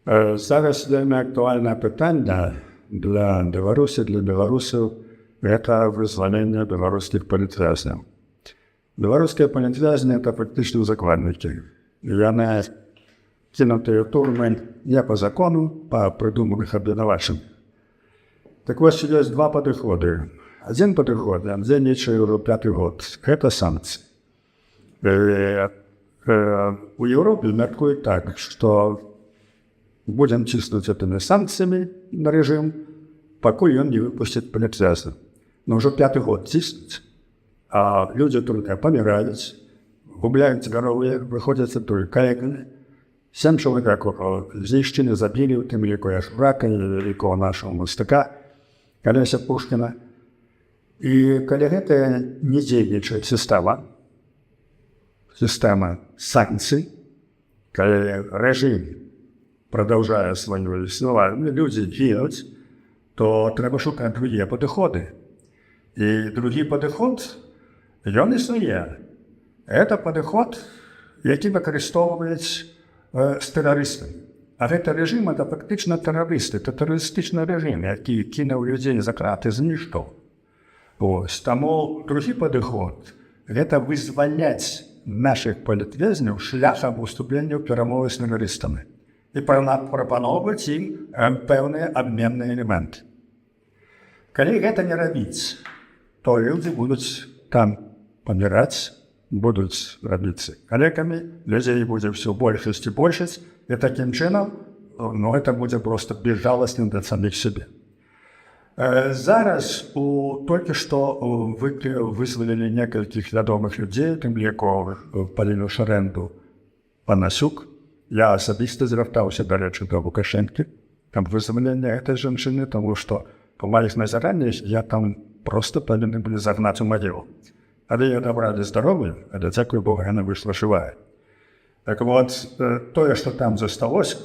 Зараз вельмі актуальнае пытанне для Беларусі, для беларусаў — гэта вызваленне беларускіх палітвязняў. Беларускія палітвязні — это фактычна закладнікі. Яны кінутыя ў турмы не па закону, па прыдуманых абвінавачаннях. Так вось, ёсць два падыходы. Адзін падыход, ён дзейнічае ўжо пяты год. Гэта санкцыі. У Еўропе мяркуюць так, што будзем ціснуць гэтымі санкцыямі на рэжым, пакуль ён не выпусціць палітвязняў. Но ўжо пяты год ціснуць, а людзі только паміраюць, губляюць здароўе, выходзяць адтуль калекамі. Сем чалавек знішчаны, забілі, у тым ліку Яшурака, вялікого нашага мастака Калеся Пушкіна. І калі гэта не дзейнічае сістэма санкцый, калі рэжым прадаўжае сваё існаванне, людзі гінуць, то трэба шукаць другія падыходы. І другі падыход, ён існуе. Это падыход, які выкарыстоўваюць з тэрарыстамі. А гэта рэжым — это фактычна тэрарысты, это тэрарыстычны рэжым, які кінуў людзей за краты, знішчыў. Ось, таму другі падыход — гэта вызваляць нашых палітвязняў шляхам уступлення ў перамовы з тэрарыстамі і прапаноўваць ім пэўныя абменныя элементы. Калі гэта не рабіць, то людзі будуць там паміраць, будуць рабіцца калекамі, людзей будзе ўсё большасць і большасць, і такім чынам, ну, это будзе просто безжаласным для саміх сябе. Зараз толькі што вызвалілі некалькіх вядомых людзей, тым ліку Паліну Шарэнду Панасюк. Я асабіста звяртаўся, дарэчы, да Лукашэнкі там вызвалення гэтай жанчыны, таму што па маіх назіраннях я там просто павінны былі загнаць у магілу. Але яе дабралі здаровую, але, дзякуй Богу, яна выйшла жывая. Так вот, тое, што там засталося,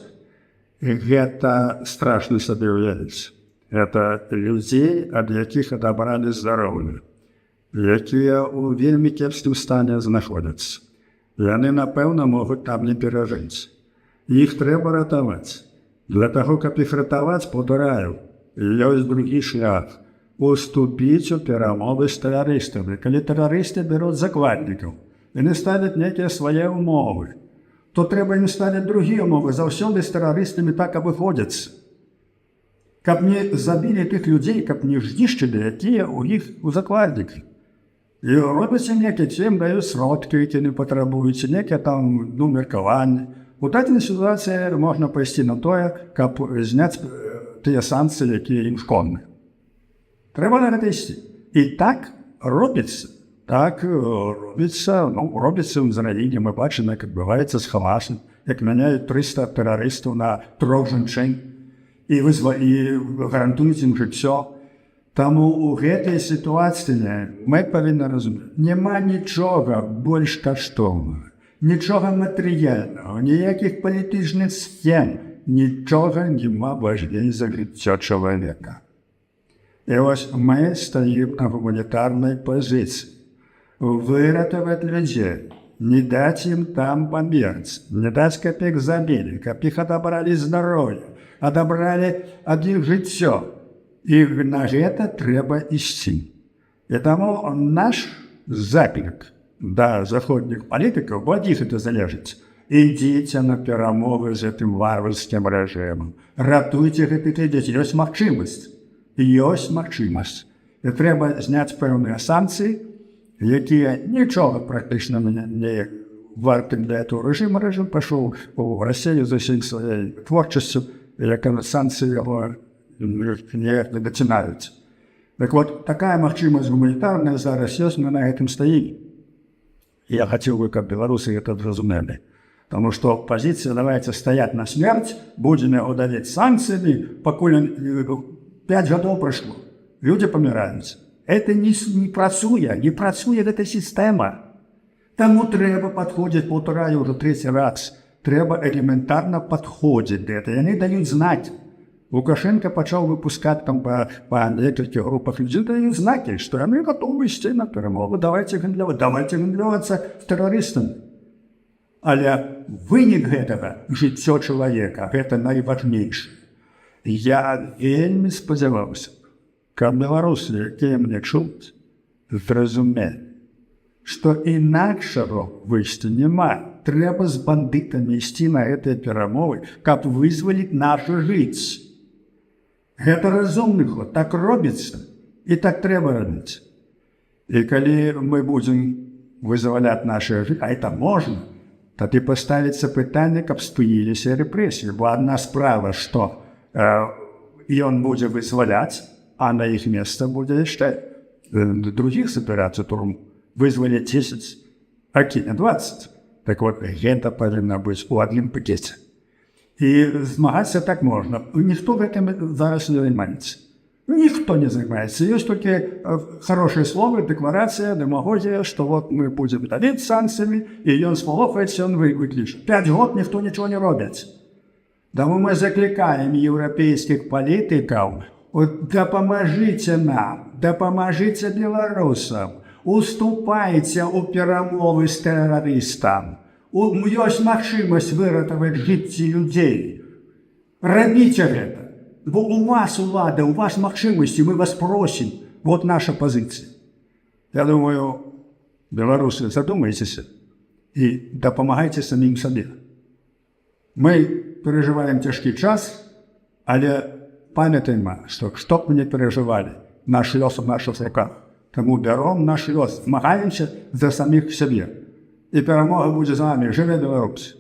гэта страшна сабе ўявіць. Это людзей, ад якіх адабралі здароўе, якія ў вельмі кепскім стане знаходзяцца. Яны, напэўна, могуць там не перажыць. Іх трэба ратаваць. Для таго, каб іх ратаваць, паўтараю, ёсць другі шлях: уступіць у перамовы з тэрарыстамі. Калі тэрарысты бяруць закладнікаў, яны ставяць нейкія свае умовы, то трэба ім ставіць другія умовы. Заўсёды з тэрарыстамі так абыходзяцца. Каб не забілі тых людзей, каб не знішчылі, якія ў іх у закладніках. І робяцца некія, ці ім даюць сродкі, які не патрабуюць, некія там, ну, меркаванні. У дадзенай сітуацыі можна пайсці на тое, каб зняць тыя санкцыі, якія ім шкодны. Трэба на гэта ісці. І так робіцца. Так робіцца, ну, робіцца ў Ізраілі, мы бачым, як адбываецца з Хамасам, як мяняюць 300 тэрарыстаў на трох жанчын і гарантуюць ім жыццё. Таму ў гэтай сітуацыі мы павінны разумець: няма нічога больш каштоўнага, нічога матэрыяльнага, ніякіх палітычных схем, нічога няма важней за жыццё чалавека. І вось мы стаім на гуманітарнай пазіцыі. Выратаваць людзей, не даць ім там памерці, не даць, каб іх забілі, каб іх адабралі здароўе, адабралі ад іх жыццё. І на гэта трэба ісці. І таму наш заклік да заходніх палітыкаў, бо ад іх это залежыць: ідзіце на перамовы з гэтым варварскім рэжымам. Ратуйце гэтых людзей, ёсць магчымасць. Ёсць магчымасць. І трэба зняць пэўныя санкцыі, якія нічога практычна не варты для этого рэжыма. Рэжым пашоў у Расею з усей сваёй творчасцю, як санкцыі яго ніяк не дачынаюць. Так вот, такая магчымасць гуманітарная зараз ёсць, мы на гэтым стаім. Я хацеў бы, каб беларусы гэта зразумелі. Таму што пазіцыя «давайте стаять на смерць, будзем яго давіць санкцыямі», пакуль ён, 5 гадоў прайшло. Людзі паміраюць. Это не працуе, не працуе гэта сістэма. Таму трэба падходзіць, паўтараю ўжо трэці раз, трэба элементарна падходзіць да этого. Яны даюць знаць. Лукашенко пачаў выпускаць там па некалькіх групах людзей, даюць знакі, што яны гатовы ісці на перамовы, давайте гандляваць, давайте гандлявацца з тэрарыстамі. Але вынік гэтага — жыццё чалавека, гэта найважнейшае. Я вельмі спадзяваўся, каб беларусы, якія мне чуць, зразумелі, што інакшага выйсця няма. Трэба з бандытамі ісці на гэтыя перамовы, каб вызваліць нашу жыць. Гэта разумны ход, так робіцца і так трэба рабіць. І калі мы будзем вызваляць нашы жыць, а это можна, тады паставіцца пытанне, каб спыніліся рэпрэсіі. Бо адна справа, што ён будзе вызваляць, а на іх месца будзе яшчэ другіх забірацца турму. Вызваліць 10, а кіне 20. Так вот, гэта павінна быць у адным пакеце. І змагацца так можна. Ніхто гэтым зараз не займаецца. Ніхто не займаецца. Ёсць толькі хорошие словы, дэкларацыя, дэмагогія, што вот мы будзем давіць санкцыямі, і ён спалохаецца, ён выкліча. 5 год ніхто нічого не робіць. Таму мы заклікаем еўрапейскіх палітыкаў: от дапамажыце нам, дапамажыце беларусам, уступайце ў перамовы з тэрарыстам. Ёсць магчымасць выратаваць жыцці людзей. Рабіце гэта. Бо у вас улада, у вас магчымасці, мы вас просім. Вот наша пазіцыя. Я думаю, беларусы, задумайцеся і дапамагайце самім сабе. Мы перажываем цяжкі час, але памятаем, што што б мы не перажывалі, наш лёс у нашых руках. Таму бяром наш лёс, змагаемся за саміх сябе. І перамога будзе з вамі. Жыве Беларусь!